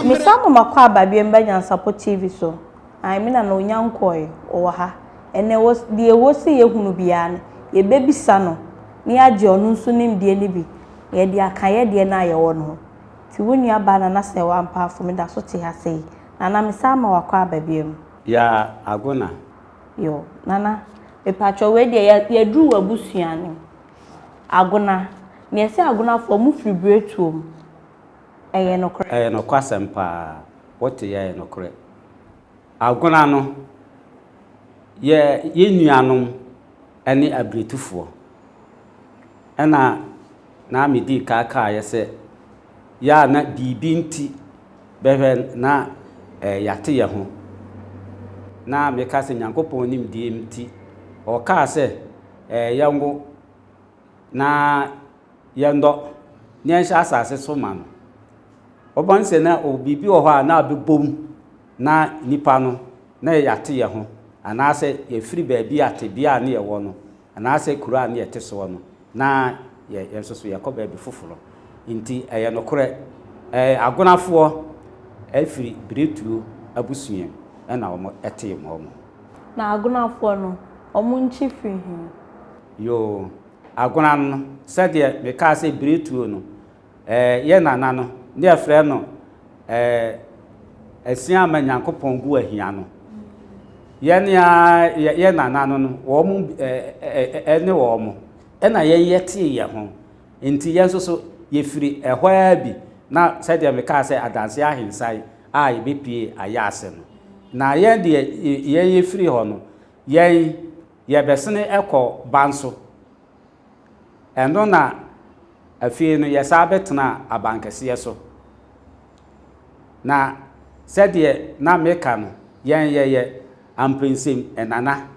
Mesan ma makɔ aba bio mba Nyansapɔ TV so. Ae, me nana onya nkɔɔe, ɔwɔ ha. Ɛnɛ wɔ deɛ ɛwɔ sɛ yɛhunu biara no, yɛbɛbisa no na yɛagye ɔno nso nimdeɛ no bi na yɛde aka yɛ deɛ no a yɛwɔ no ho. Nti wo nua baa Nana Sɛwa Ampaafo, meda so te ha sei. Nana, mesan ma wakɔ aba bio. Yaa Agona. Yoo, Nana, mepakyɛw wei deɛ yɛ yɛduru w'abusua no mu. Agona, na yɛse Agonafoɔ mo firi Biretuo mu. Ɛyɛ nokorɛ? Ɛyɛ nokwasɛm paa, wote yɛ ɛyɛ nokorɛ. Agona no, yɛ yɛn nuanom ne Abiretufoɔ. Ɛna na medii kan kaeɛ sɛ, yɛ a na biribi nti bɛhwɛ na yɛate yɛn ho. Na meka sɛ Nyankopɔn nimdeɛ nti, ɔkaa sɛ yɛnwo na yɛnnɔ na yɛnhyɛ asase so ma no. Wobɛhu sɛ na biribi wɔ hɔ a na abɛbom na nnipa no na yɛate yɛn ho anaasɛ yɛfiri baabi a tebea a ne yɛwɔ no anaasɛ kuro a ne yɛte soɔ no na yɛ yɛn nso so yɛkɔ baabi foforɔ. Nti ɛyɛ nokorɛ, ɛɛ Agonafoɔ firi Biretuo abusua mu ɛna wɔn tee wɔn ho. Na Agonafoɔ no, wɔn nkyi firi he? Yoo, Agona no, sɛdeɛ mekaa sɛ Biretuo no, ɛɛ yɛ nana no, ne yɛfrɛ no ɛɛ Asiama Nyankopɔn gu ahia no. Yɛn a yɛ nana no no, wɔn ɛɛ ɛne wɔn, ɛna yɛn yɛtee yɛn ho. Nti yɛn nso so yɛfiri ɛhɔ ara bi, na sɛdeɛ mekaa sɛ Adanse Ahensan a yɛbɛpue ayɛ ase no. Na yɛn deɛ yɛn yɛfiri hɔ no, yɛn yɛbɛsene kɔ Banso. Ɛno na afei no yɛsan bɛtenaa abankɛseɛ so. Na sɛdeɛ na meka no, yɛn yɛyɛ Ampensem nana.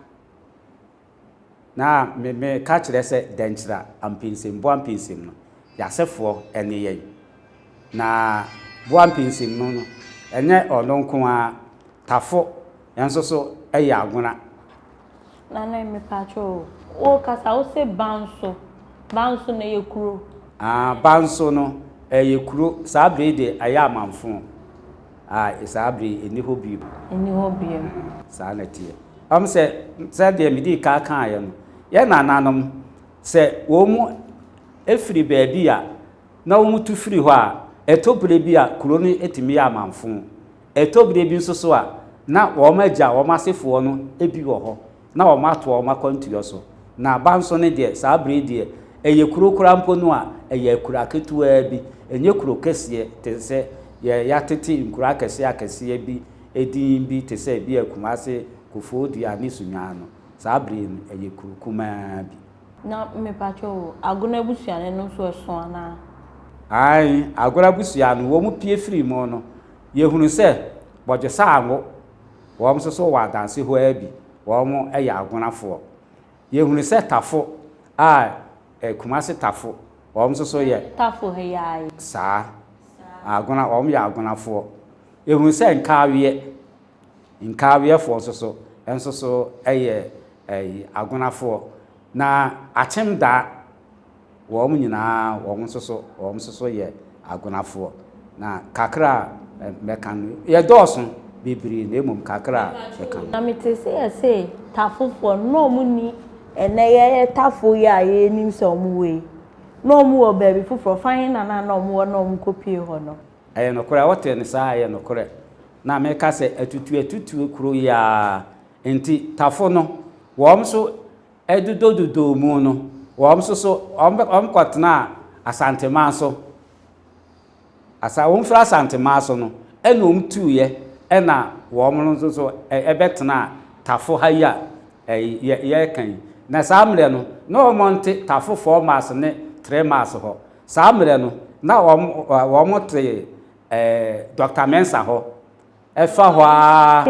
Na me meka kyerɛ sɛ Dɛnkyira Ampensem, Boa Ampensem no, y'asefoɔ ne yɛn. Na Boa Ampensem no no, ɛnyɛ ɔno nko ara, Tafo nso so yɛ Agona. Nana mepakyɛw o, wo kasa wo se Banso, Banso no ɛyɛ kuro? Ah Banso no ɛyɛ kuro, saa bere yi deɛ ɛyɛ amanfo, ah saa bere yi ɛnni hɔ bio. Ɛnni hɔ bio. Saa na ɛteɛ. Ɛwom sɛ sɛdeɛ medii kan kaeɛ no, yɛn nananom sɛ wɔn firi baabi a na wɔtu firi hɔ a, ɛtɔ berɛ bi a kuro no tumi yɛ amanfo. Ɛtɔ berɛ bi nso so a, na wɔagya wɔn asefoɔ no bi wɔ hɔ na wɔatoa wɔn akwantuo so. Na aba nso no deɛ, saa berɛ yi deɛ, ɛyɛ kuro koraa mpo no a, ɛyɛ akura ketewaa bi. Ɛnyɛ kuro kɛseɛ te sɛ yɛ yɛatete nkuro akɛseɛ akɛseɛ bi din bi te sɛ ebia Kumase, Kofoɔdua ne Sunyani no. Saa berɛ yi no, ɛyɛ kuro kumaa bi. Na mepakyɛ o, Agona abusua no, ɛno nso ɛso anaa? Aane, Agona abusua no, wɔn pue firii mu no, Yɛhunu sɛ bɔdwesaa-ngo, wɔn nso so wɔ adanse hɔ ara bi, wɔn yɛ agonafoɔ. Yɛhunu sɛ Tafo a Kumase Tafo, wɔn nso so yɛ. Tafo ha yi ara yi. Saa. Agona, wɔn yɛ agonafoɔ. Yɛhunu sɛ Nkaaweɛ, Nkaaweɛfoɔ nso so, nso so yɛ agonafoɔ. Na Akyemdaa. Wɔn nyinaa, wɔn nso so, wɔn nso so yɛ agonafoɔ. Na kakra a mɛka no, yɛdɔɔso bebree na mmom kakra a mɛka no. Na mete sɛ yɛse Tafofoɔ no, na wɔn nni ɛnnɛ yɛyɛ Tafo yi a yɛnim sɛ wɔn wɔ yi. Na wɔn wɔ baabi foforɔ, fa he na na na wɔn wɔ na wɔn kɔpue hɔ no? Ɛyɛ nokorɛ, wote no saa a, ɛyɛ nokorɛ. Na meka sɛ atutuatutuo kuro yi ara nti, Tafo no, wɔn nso Ɛdodododoo mu no, wɔn nso so, wɔkɔtenaa Asanteman so. Asa, wɔfiri Asanteman so no, ɛna wɔtuiɛ, ɛna wɔn nso so ɛbɛtenaa Tafo ha yi a yɛreka yi. Na saa mmerɛ no, na wɔnte Tafo 4 miles ne 3 miles hɔ. Saa mmerɛ no, na wɔn, wɔte ɛɛ Dr. Mensah hɔ. Ɛfa hɔ ara,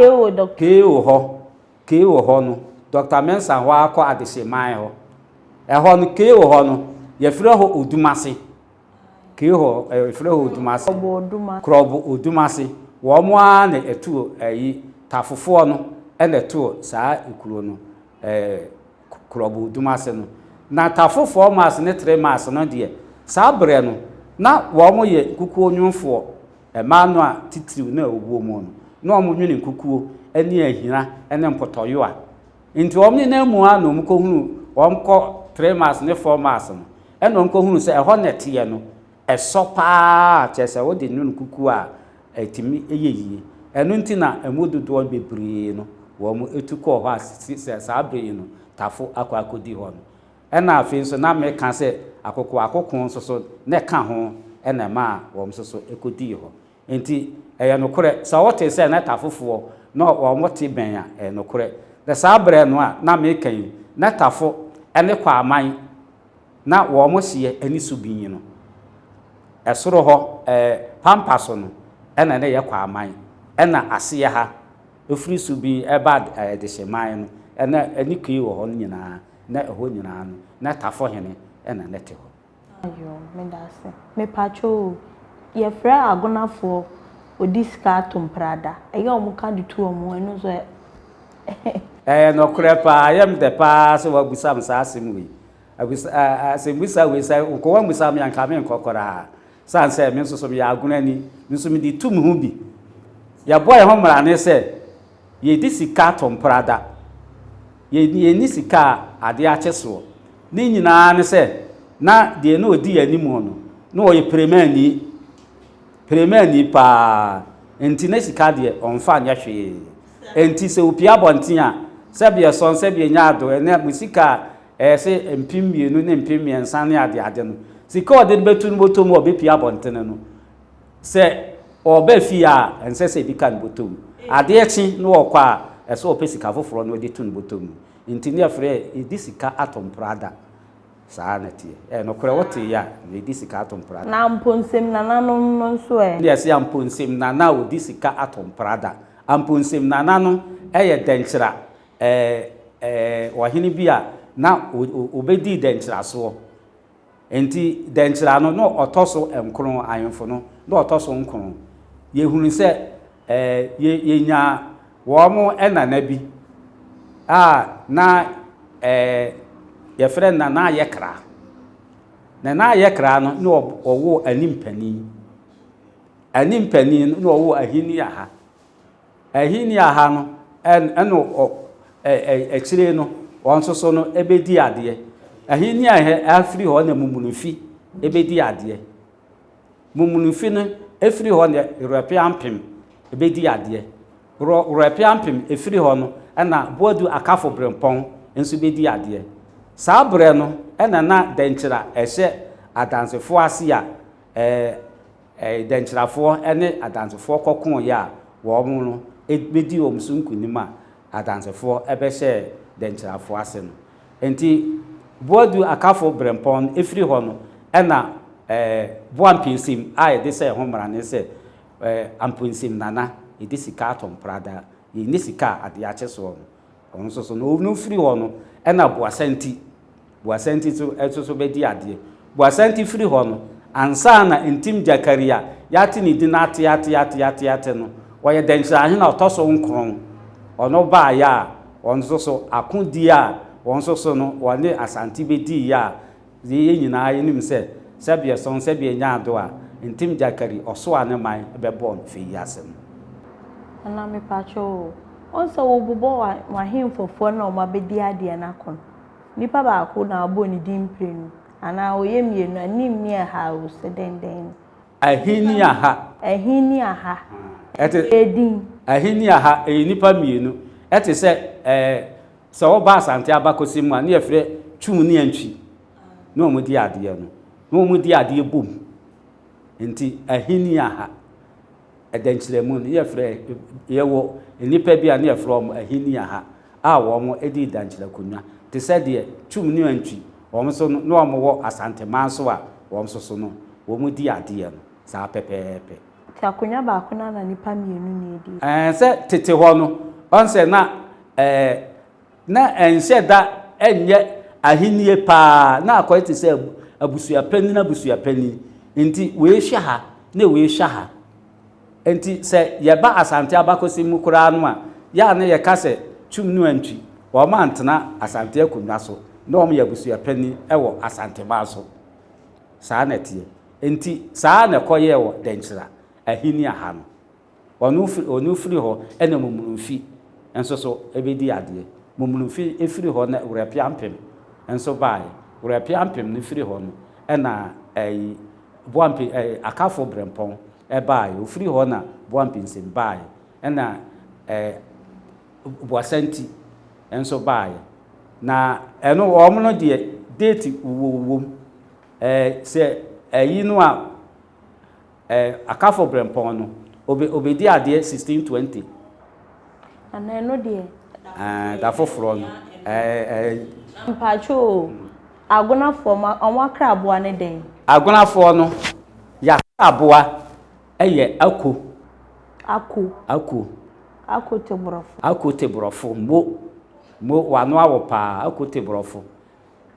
KO hɔ. Kei wɔ hɔ no, Dɔkta Mensah hɔ ara kɔ Adehyeman hɔ. Ɛhɔ no, Kei wɔ hɔ no, yɛfrɛ hɔ Odumase. Kei hɔ, yɛfrɛ hɔ Odumase. Krɔbo Odumase. Wɔn ara na ɛtoo ɛyi, Tafofoɔ no na ɛtoo saa kuro no, ɛɛ, Krɔbo Odumase no. Na Tafo 4 miles ne 3 miles no deɛ, saa berɛ no, na wɔn yɛ nkukuo nwonfoɔ. Mmaa no a titiriw na wɔwɔ mu no, na wɔnwene nkukuo ne ahina ne mpɔtɔyowa. Nti wɔn nenam mu ara na wɔkɔhunu, wɔkɔ 3 miles ne 4 miles no, ɛna wɔkɔhunu sɛ ɛhɔ nɛteɛ no, ɛsɔ pa ara, kyerɛ sɛ wode nwono kukuo a, ɛtumi yɛ yie. Ɛno nti na ɛmu dodoɔ bebree no, wɔtu kɔɔ hɔ a sɛ saa berɛ yi no, Tafo akɔ akɔdi hɔ no. Ɛna afei nso na meka sɛ akokoakoko nso so na ɛka ho na ɛmaa wɔn nso so kɔdii hɔ. Enti ɛyɛ nokorɛ, sɛ wote sɛ na Tafofoɔ na wɔte bɛn a, ɛyɛ nokorɛ. Na saa berɛ no a na meka yi, na Tafo ne Kwaman na wɔn hyeɛ ne Subin no. Ɛsoro hɔ, ɛɛ, Pampa so no, ɛna na ɛyɛ Kwaman, ɛna aseɛ ha, ɛfiri Subin ɛba Dehyeman no, ɛna ɛne Kei wɔ hɔ no nyinaa, na ɛhɔ nyinaa no, na Tafo hene na na ɛte hɔ. Ayoo, medase. Mepakyɛw o, yɛfrɛ Agonafoɔ ɔdi sika ato mprada, ɛyɛ a wɔka de tu wɔn ho, ɛno nso ɛ? Ɛyɛ nokorɛ paa, ɛyɛ me dɛ paa sɛ woabisa me saa asɛm wei. Abisa, ɛ, asɛmmisa wei, sɛ nka woammisa me a, nka menkɔ koraa. Sane sɛ me nso so meyɛ Agonani, me nso mede tu me ho bi. Yɛbɔ yɛn ho mmrane sɛ yɛdi sika to mprada. Yɛnni sika a adeɛ akye soɔ. Ne nyinaa ne sɛ, na deɛ na ɔdi yɛn anim no, na ɔyɛ piremanni. Piremanni paa. Enti na sika deɛ, ɔmfa nyɛ hwee. Enti sɛ ɔpue abɔnten a, sɛdeɛ ɛsɔn, sɛdeɛ ɛnya ado, ɛnɛ mo sika a ɛyɛ sɛ 2000 ne 3000 ne adeade no, sika a ɔde bɛto ne bɔtɔ mu a ɔbɛpue abɔntene no, Sɛ ɔreba fie a, ɛnsɛ sɛ ebi ka ne bɔtɔ mu. Adeɛ kye na ɔrekɔ a, ɛsɛ sɛ ɔpɛ sika foforɔ na ɔde to ne bɔtɔ mu. Nti ne yɛfrɛ yɛdi sika ato mprada. Saa na ɛteɛ. Ɛyɛ nokorɛ, woteeɛ a, na yɛdi sika ato mprada. Na Amponsem nananom no nso ɛ? Ne yɛse Amponsem nana a ɔdi sika ato mprada. Amponsem nana no yɛ dɛnkyira, ɛɛ, ɔhene bi a na ɔbɛdii dɛnkyirasoɔ. Enti dɛnkyerɛ no, na ɔtɔ so nkron, ahemfo no, na ɔtɔ so nkron. Yɛhunu sɛ ɛɛ yɛ yɛnyaa wɔn nana bi a na ɛɛ yɛfrɛ no Nana Ayɛkra. Nana Ayɛkra no na ɔwoo Animpanin. Animpanin no na ɔwoo Ahiniaha. Ahenni a ha no ɛna ɔ ɛ akyire no wɔn nso so no ɛbɛdi adeɛ. Ahenni a ɛhɛ afiri hɔ na Mumunufi ɛbɛdi adeɛ. Mumunufi no ɛfiri hɔ na Werɛpeampem ɛbɛdi adeɛ. Werɛ Werɛpeampem ɛfiri hɔ no ɛna Boadu Akafo Berempɔn nso bɛdi adeɛ. Saa berɛ no ɛna na Dɛnkyira ɛhyɛ Adansefoɔ ase a ɛɛ Dɛnkyirafoɔ ne Adansefoɔ kɔkoeɛ a wɔn no bɛdii wɔn so nkunim a Adansefoɔ bɛhyɛɛ Dɛnkyirafoɔ ase no. Enti Boadu Akafo Berempɔn no firi hɔ no na Boa Mpensim a yɛde sɛɛ ho mmara ne sɛ Ampensim Nana yɛde sika ato mprada, yɛnni sika a adeɛ akye soɔ no. Ɔno nso so no, ɔno firi hɔ no, ɛna Boasanti, Boasanti nso nso so bɛdi adeɛ. Boasanti firi hɔ no, ansa na Ntim Gyakari a yɛate ne din ate ate ate ate ate no, ɔyɛ Dɛnkyerɛahene a ɔtɔ so nkron. Ɔno baeɛ a, ɔno nso so akodie a wɔn nso so no wɔne Asante bɛdiiɛ a Yɛn nyinaa yɛnim sɛ, sɛbeɛ sɔn, sɛbeɛ nya ado a, Ntim Gyakari, ɔsoaa ne man bɛbɔɔ no fɛ yi ase no. Nana mepakyɛw o, wohu sɛ wobobɔ w'ahemfofoɔ no a wɔabɛdi adeɛ no ako no, nipa baako na wabɔ ne din mprenu anaa ɔyɛ mmienu a, nim ne ɛha o, sɛ dɛn dɛn no. Ahenni aha. Ahenni aha. Ɛte. Ɛyɛ din. Ahenni aha, ɛyɛ nnipa mmienu. Ɛte sɛ ɛɛ Sɛ wɔba Asante abakɔsɛm mu a, ne yɛfrɛ Twum ne Antwi na wɔn di adeɛ no. Na wɔn di adeɛ bom. Nti Ahenni aha, ɛdɛnkyerɛmu no, ne yɛfrɛ, yɛwɔ nnipa bi a ne yɛfrɛ wɔn Ahenni aha a wɔn di dankyerɛ akonnwa. Te sɛ deɛ Twum ne Antwi, wɔn nso no, na wɔn wɔ Asanteman so a wɔn nso so no, wɔn di adeɛ no saa pɛpɛɛpɛ. Nti akonnwa baako no ara na nnipa mmienu na ɛdi. Ɛɛ, sɛ tete hɔ no, ɔn sɛ na ɛɛ, na ɛnhyɛ da nyɛ ahennie paa, na akɔyɛ te sɛ abusuapanin abusuapanin. Nti wei hwɛ ha, na wei hwɛ ha. Nti sɛ yɛba Asante abakɔsɛm mu koraa no a, yɛ a na yɛka sɛ Twum ne Antwi, wɔn antena Asante akonnwa so, na wɔn yɛ abusuapanin wɔ Asanteman so. Saa na ɛteɛ. Enti saa ara na ɛkɔyɛɛ wɔ Dɛnkyira. Ahinia ha no. Ɔno firi, ɔno firi hɔ ɛna Mumurumfi nso so bɛdi adeɛ. Mumurumfi firi hɔ na Werɛpeampem nso baeɛ. Werɛpeampem no firi hɔ no ɛna ɛyi Boampe ɛɛ Akafo Brɛmpɔn baeɛ. Ɔfiri hɔ na Boampensem baeɛ. Ɛna ɛɛ Boasanti nso baeɛ. Na ɛno wɔn no deɛ date wɔ wɔ mu. Ɛɛ sɛ ɛyi no a Ɛɛ Akafo Brɛmpɔn no, obe obedi adeɛ 1620. Nana ɛno deɛ. Ɛɛ da foforɔ no ɛɛ ɛɛ. Mpakyɛ o, Agonafoɔ mo wɔn akraboa ne dɛn? Agonafoɔ no, y'akraboa yɛ ako. Ako. Ako. Ako te borɔfo. Ako te borɔfo, mo, mo, w'ano awo paa, ako te borɔfo.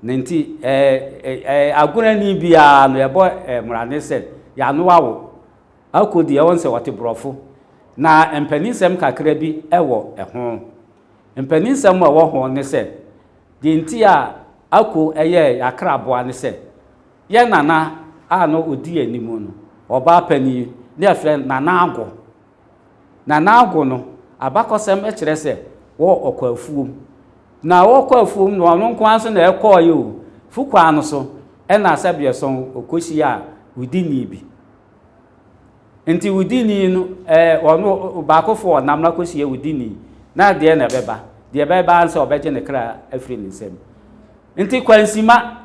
Ne nti, ɛɛ, agonani biara no, yɛbɔ mmara ne sɛ, yɛanoa wo. Ako deɛ, wɔn sɛ wɔte borɔfo. Na mpaninsɛm kakra bi wɔ ɛho. Mpaninsɛm a ɛwɔ ho ne sɛ, deɛ nti a ako yɛɛ yɛakraboa ne sɛ, yɛn nana a na ɔdi anim no, ɔbaa panin, ne yɛfrɛ no Nana Ago. Na n'ago no, abakɔsɛm kyerɛ sɛ wɔ ɔkɔ afuom. Na ɔkɔ afuom no, ɔno nko ara nso na ɛkɔɔeɛ o. Fu kwan no so ɛna sɛbeɛsɔn ɔkɔhyiaa wudini bi. Nti wudini no, ɛɛ ɔno baakofoɔ ɔnam no akɔhyia wudini. Na deɛ na ɛbɛba? Deɛ ɛbɛba ara sɛ ɔbɛgye ne kra afiri ne nsam. Nti kwansima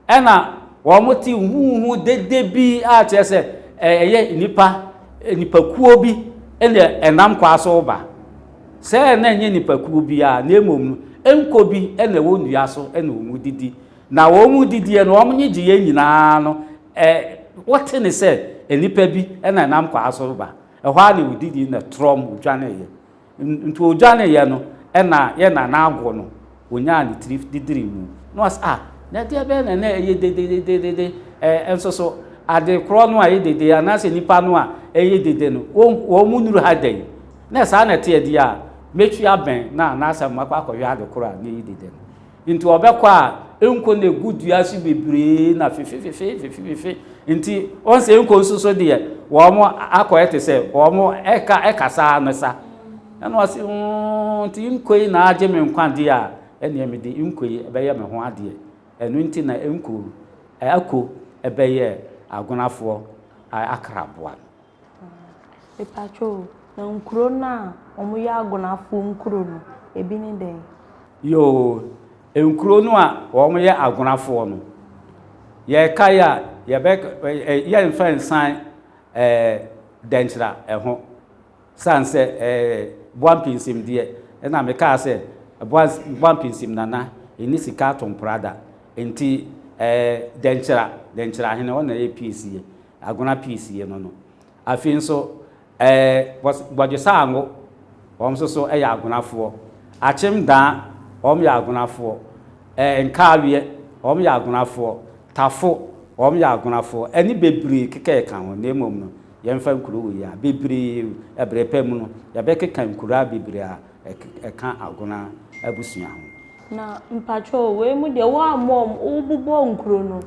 Ɛna wɔn te huhuhu dede bi a kyerɛ sɛ ɛyɛ nnipa nnipakuo bi na ɛnam kwa so reba. Sɛ na ɛnyɛ nnipakuo biara na mmom no nko bi na ɛwɔ nnua so na wɔn didi. Na wɔn didiɛ no wɔn nnyegyeeɛ nyinaa no ɛ wɔte ne sɛ nnipa bi na ɛnam kwa so reba. Ɛhɔ ara na wɔdidi na trɔm wɔdwaneeɛ. Nti ɔdwaneeɛ no ɛna yɛ nana ago no ɔnyaa ne tiri didiri mu na ɔsɛ ah na ɛdeɛ bɛyɛ na na ɛyɛ dedededede ɛɛ nso so ade korɔ no a ɛyɛ dede anaasɛ nipa no a ɛyɛ dede no wɔn wɔn mu nuru ha da yi na saa na ɛteɛ deɛ a mɛtwi abɛn na anaasɛ makɔ akɔhwɛ ade korɔ a na ɛyɛ dede no. Nti ɔbɛkɔ a, nko na egu dua so bebree na fefefefe fefefefe. Nti wɔn sɛ nko nso so deɛ wɔn akɔyɛ te sɛ wɔn ɛka ɛkasa no sa. Ɛna ɔse mm nti nko yi na agye me nkwa deɛ a ɛneɛ mede nko yi ɛbɛyɛ me ho adeɛ. Ɛno nti na nko ako ɛbɛyɛ agonafoɔ akraboa no. Mepakyɛ o, na nkuro no a wɔyɛ agonafoɔ nkuro no, ebi ne dɛn? Yoo, nkuro no a wɔyɛ agonafoɔ no, yɛkae a, yɛbɛ, yɛmfa nsan ɛɛ Dɛnkyira ho, sane sɛ ɛɛ Boampinsim deɛ, ɛna mekaa sɛ Boa, Boampinsim Nana nni sika ato mprada, nti ɛɛ Dɛnkyira, Dɛnkyira hene, ɔno na ɛyɛ piesie. Agona pii sie no no. Afei nso, ɛɛ Bɔdwesaango, wɔn nso so yɛ agonafoɔ. Akyem Daa, wɔn yɛ agonafoɔ. Ɛɛ Nkaaweɛ, wɔn yɛ agonafoɔ. Tafo, wɔn yɛ agonafoɔ. Ɛne bebree keka ɛka ho, na mmom no, yɛmfa nkuro wei a, bebree, ɛberɛ pa mu no, yɛbɛkeka nkuraa bebree a ɛka Agona abusua ho. Na mpakyɛw wei mu deɛ woammɔ wɔn, wobobɔ nkuro no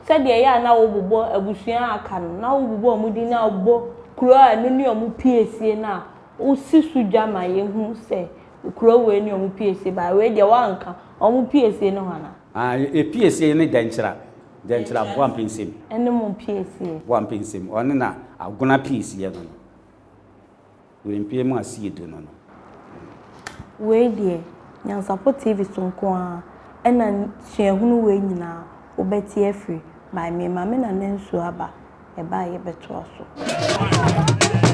sɛdeɛ ɛyɛ a na wobobɔ abusua a aka no, na wobobɔ wɔn din na wobɔ kuro a ɛno ne wɔn piesie no a, wosi so dwa ma yɛhu sɛ kuro wei ne wɔn piesie, but wei deɛ woanka, wɔn piesie ne hwan a? Ah, piesie ne Dɛnkyira, Dɛnkyira Boampensem. Ɛne mo piesie. Boampensem, ɔne na Agona piesie no no. Wempie mu asie du no no. Wei deɛ, Nyansapo TV so nko ara ɛna suahunu wei nyinaa wobɛte afiri by me Maame Nana Nsuo aba, ɛba a yɛbɛtoa so.